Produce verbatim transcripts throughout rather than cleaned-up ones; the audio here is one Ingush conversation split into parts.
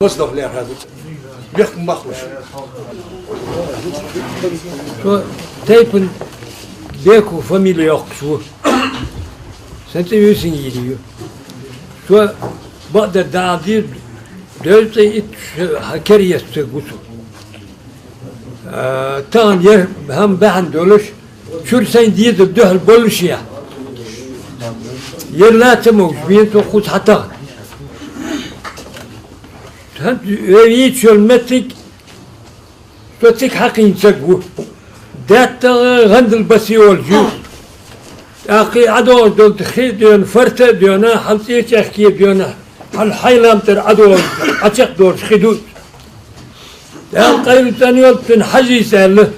Моцдоах лерхӀа да. Бехк мах луш. Со тайпан Беков фамили йоаккхаш ва. Са цӀи Висин-Юрий я. Со бакъдар дӀаала деза, дезткъа итт шу хьа кераста саг ва со. А, тахан ер хӀама бахьан долаш, чура сайна дезар духьал болаш я. Ер ла ца могаш вена со укхаза хьатахан. ХӀанз вай йийца йола моттиг, со цига хьакхийна саг ва. ДаьттагӀа гӀандал басе волаш я. ТӀаккха ӀодоагӀаш дола хи а доьна, фарта а доьна, хьал ЦӀечахке а доьна, хьал Хьайламтар ӀодоагӀаш, Ӏочакхдоалаш хи да. ТӀаккха къайла цӀена йолча цун Хьажийс аьлар: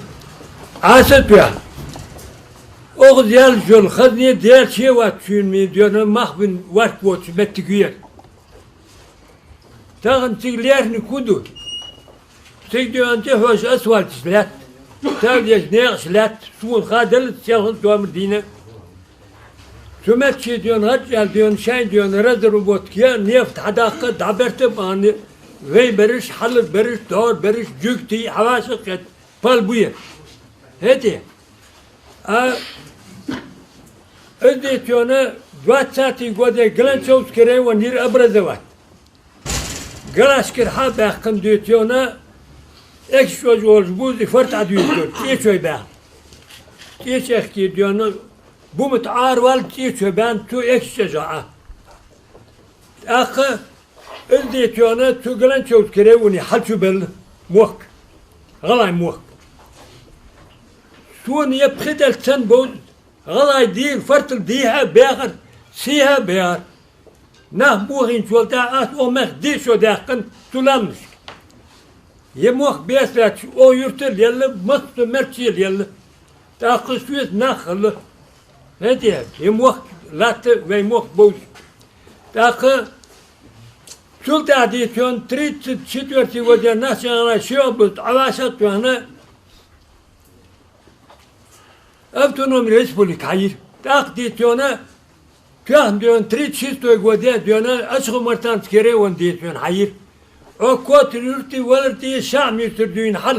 «Ӏаса тоьхна. Укхаза яьлча йола хазне дерче вац шуйна ма доьна, мах бина варк воцу моттиг я ер. Тахан цига лерхӀаниг хӀун ду? Цига доьна тӀехьош асфальташ лаьтта, тал деш наькъаш лаьтта, сона ха даллалца селхан тоамар дийна. Цу метте доьна гӀарчӀ аьлла доьна, шоай доьна разработка я, нефть хьадаккха, дӀаберта бахьана, вай бераш, хьалар бераш, дор бераш, жугтий хьавӀашагӀкхетта, пал бу ер. ХӀаьта а, из дийца йола двадцатый годе Галанчевский район йир образовать. Галашкара хьа а баьккхина дийца йола, экаш чӀож волаш буза фарта Ӏодуьйцур, ЦӀечой баьхна. ЦӀечахке доьна, Бумат Ӏараваьлла ЦӀечой баьнна, цу экаш чӀожа Ӏа. ТӀаккха из дийца йола цу Галанчевский районе хьалчубелла мохк, гӀалгӀай мохк. Сона е пхи тӀа цхьан бовза гӀалгӀай дийр, фартал дийхьа а баьхар, сийхьа а баьхар. Нах бохийначул тӀехьагӀа аз укх мехка дийша даьккхина цу лаьмнашка. Е мохк беса лаьтташ укх юрта а лелла, массо мерчи а лелла. ТӀаккха соьца нах хилла. ХӀаьта а, е мохк латта, вай мохк бовзаш. ТӀаккха цул тӀехьагӀа дийца йола тридцать четвёртый годе Нахчий-ГӀалгӀай ши область ӀовӀашагӀтоахана, автономный республика хьайир. ТӀаккха дийца йола, тоьхна доьна тридцать шестой годе доьна Ачхой-Мартановский район дийца йола хьайир. Укх Котар-Юртий, Валарти, Шахьмиртар дуйна хьал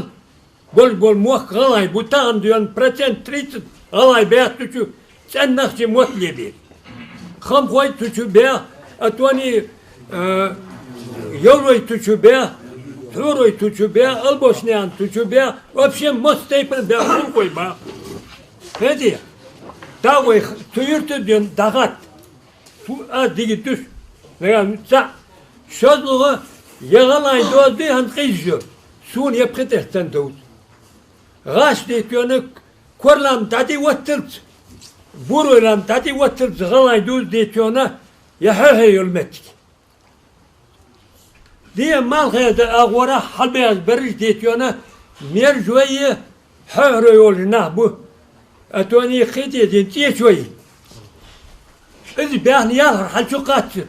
болаш бола мохк гӀалгӀай ба, тахан доьна процент тридцать гӀалгӀай баьхача цу чу цӀена нахчий мотт лебе. Хамхой цу чу баьхаб, а тони, э, Йовлой цу чу баьхаб, Хьурой цу чу баьхаб, Албошнаькъан цу чу баьхаб, вообще массо тайпара баьхаб, хурхой баьхаб. ХӀаьта а, тӀаккха вай цу юрта доьна дӀахатта. Цу а дигит душ. Нагахь цхьаъ, шозлагӀа, е гӀалгӀай доазув да хӀанз къиза йола. Сона е пхи тӀа цхьан довз. ГӀаш дийца йола, Корой лам дӀатӀавотталца, Бурой лам дӀатӀавотталца гӀалгӀай доазув дийца йола, е хьоахье йола моттиг. Ди малхе да агӀора хьалбаьхка бераш дийца йола, мержой, хьоахьарой йолаш нах ба. А тони хи тӀа дийна ЦӀечой. Из баьхна ялхара хьалчукхаччалца,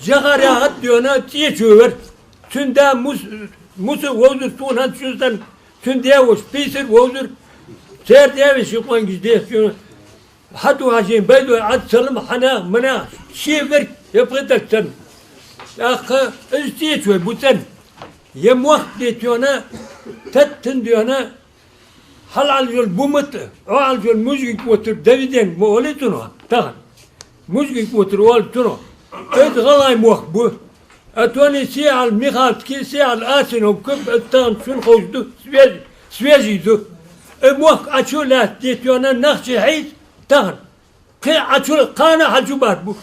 Жахар яхаш доьна ЦӀечо вар. Цун да Мус-, Муса вовзар, сона хӀанз чу санна, цун даь-воша Писар вовзар, церан даь-веший къонгаш дийца йола. Хьату хьажийна байдой Ӏад салам хьанах, манах, ший верг е пхи тӀа цхьан. ТӀаккха из ЦӀечой ба цӀена. Е мохк дийца йола, таттан доьна, хьалха Ӏалашвола Бумат, укхаза Ӏалашвола Мужгин-Котар Давиденга ма оалий цунах тахан. Мужгин-Котар оал цунах. Из гӀалгӀай мохк ба. А тони Сиал Михалский, Сиал Асиновка, из тахан шун ховш да, связи, связи да. Из мохк Ӏочу лаьтта дийца йола нах чу хьийца тахан. Кхы Ӏочу, кхана хьалчубаргба.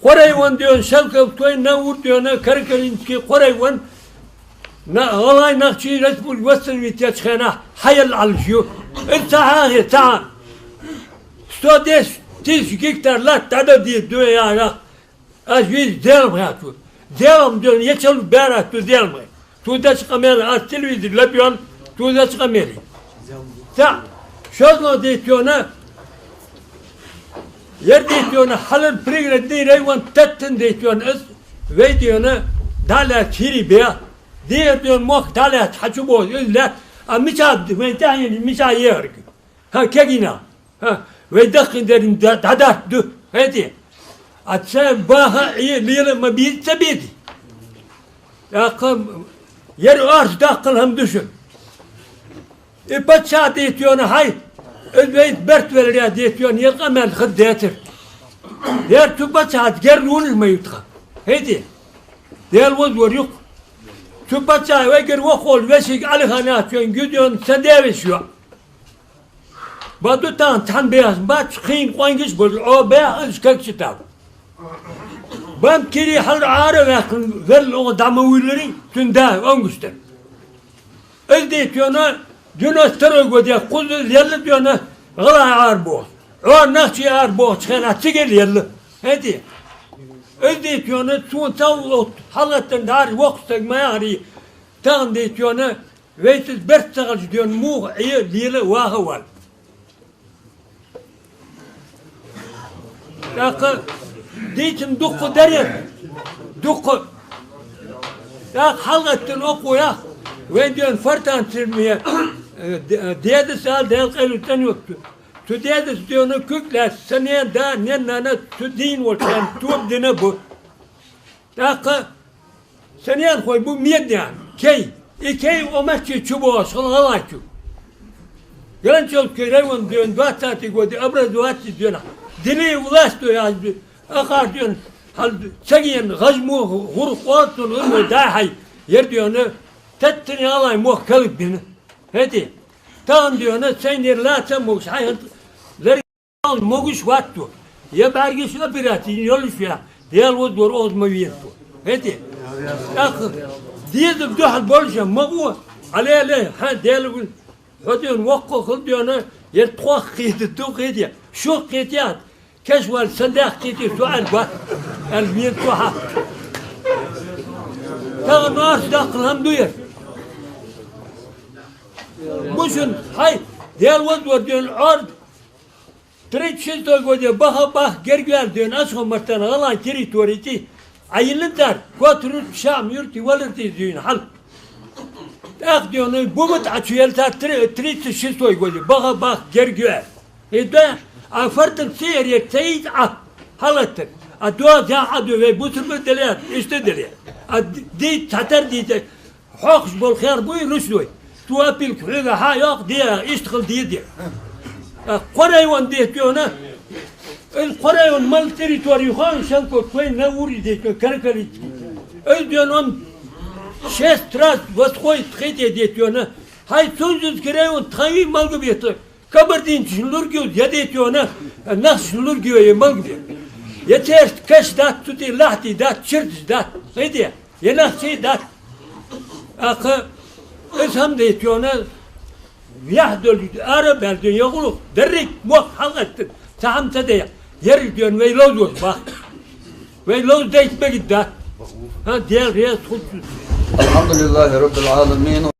Кхо район доьна, Шелковской, Навур доьна, Каракалинский, кхо район, на-, гӀалгӀай, нахчий республика восстановить еча хенахь хьаелла Ӏалаш я. Из ца хьахе, ца хьа. Сто десять тысяч гектар латта дӀадала деза дунен яхаш. Аз веза Делам хьаьчу. Делам доьна, ечал баьрат ду Делам хьаьчу. Цу деча къамаьла, аз телевизор лаб йола, цу деча къамаьла. Цхьаъ, шозлагӀа дийца йола, ер дийца йола, хьалар Пригородный район таттан дийца йола, из вай доьна дӀалаьца хӀирий бе. Дера доьна мохк дӀалаьца хьачубоз, из лаьтта, а мича вай тӀехьенна мича ехарг. ХӀа, кегий нах. ХӀа, вай дахкин дерриг да-, дӀадарт ду. ХӀаьта а, цхьа баха а, Ӏе, лела а ма беза, ца безий? ТӀаккха ер орц даккхал хӀама да шун. И паччахь дийта йона хьай, из вайта барт веларя дийта йона, ер къамаьл хӀама децар. Ер цу паччахьаца гер лунаш ма ю тха. ХӀаьта Даьла вазвар юкъ. Цу паччахьа вайгара вокхо вола вешийга Ӏалихана яхачоа гуьден са девиш йоӀ. Баду тахан цхьан бехаш бац, кхийна къонгаш болаш, Ӏо бех, из кагча тав. Бан кири хьалра Ӏара ваьккхина, велла оха дӀа ма вуйлари, цун да онгуш дар. Из дийта йона, девяносто второй годехь кхуза лелла йона, гӀалгӀай Ӏара бохаш. Ӏо нахчий Ӏара бохача хенахь цига лелла. ХӀаьта из дийта йона, цун цав отт, хьалгӀаттан дӀара воккха стаг ма яхарий, тахан дийта йона, вайцига барт ца хилча дена муха Ӏе лела ваха вал. ТӀаккха дийцам дукха дар ер, дукха. ТӀаккха хьалгӀаттан окхо ях, вай дена фортан цирме, э, де-, э, дедас ала, Даьла къайлу тӀанвакт. Цу дедас дена куьг лаьца, са нен да, нен нана цу дийна волча хана тоба дина бу. ТӀаккха са ненахой бу меднехь, кей. И кей Ӏомаччий чу бохаш хала гӀалгӀачу. Гранчевский район дена двадцатый годы образоваться дена. Дили власть яхаш ахар дена. Хьал цаген гӀажмо гӀурх къоцун гӀурмо дай хьай. Ер дена таттани алай мох калг бина. ХӀаьта тахан дена сайнера лаца могаш хьай хӀанз лер Ал могаш ватто. Я бӀаргаш операци йолаш я, Даьла вазвар оз ма венто. ХӀаьта. ТӀаккха деза духьал болаш ма гӀо. Алеле, хьа Даьла вин. Хьо дена воккха хила дена, ер тхох кхийта, ду кхийта. Шух кхийта, кеш вал сандах кхийта, со аль бат. Аль вен тхоха. Тахан орц даккхал хӀама ду ер. Бу шун, хьай, Даьла вазвар дена орц. Тридцать шестой годе баха бах герга ваьлла дена Асхо-Мартан гӀалгӀай территори тӀа Ӏайиллинтар, Котрур, Шам юрти валар тӀа зуйна хьал. ТӀаккха дена бубат Ӏачу елта три-, тридцать шестой годе баха бах герга ваьлла. И да, а фартан цеер ца йита Ӏа хьалаттар. А доаза Ӏа ду вай бусурба деле, иштта деле. А д-, дийта цхьатар дийта. Хьокхаш бола хер буй ручной. Цу апилка хьоьга хьа йоккха де, иштта хила де де. А, кхо район дийта йона, из кхо район мел территори ю хьона, Шелковский, Навури дийта йона, Каракалицкий. Из дена он шесть раз восхой тхете дийта йона. Хьай Цунзинский район тхай малгабетта. Кабардинцашна лургйоз, я дийта йона, нахчашна лургйо, я малгбе. Я церт каш дац, цу тӀа лахьти дац, чирдаш дац. ХӀаьта, я нахчий дац. ТӀаккха из хӀама дийта йона, яхь долаш, ара баьлла дена, я гӀулакх, деррига мох хьалгӀаттар, цхьа хӀама ца дайа. Ерриг дена вай ловзош бах. Вай ловз дайта мегаш дац. ХӀа, Даьла реза хул. الحمد لله رب العالمين.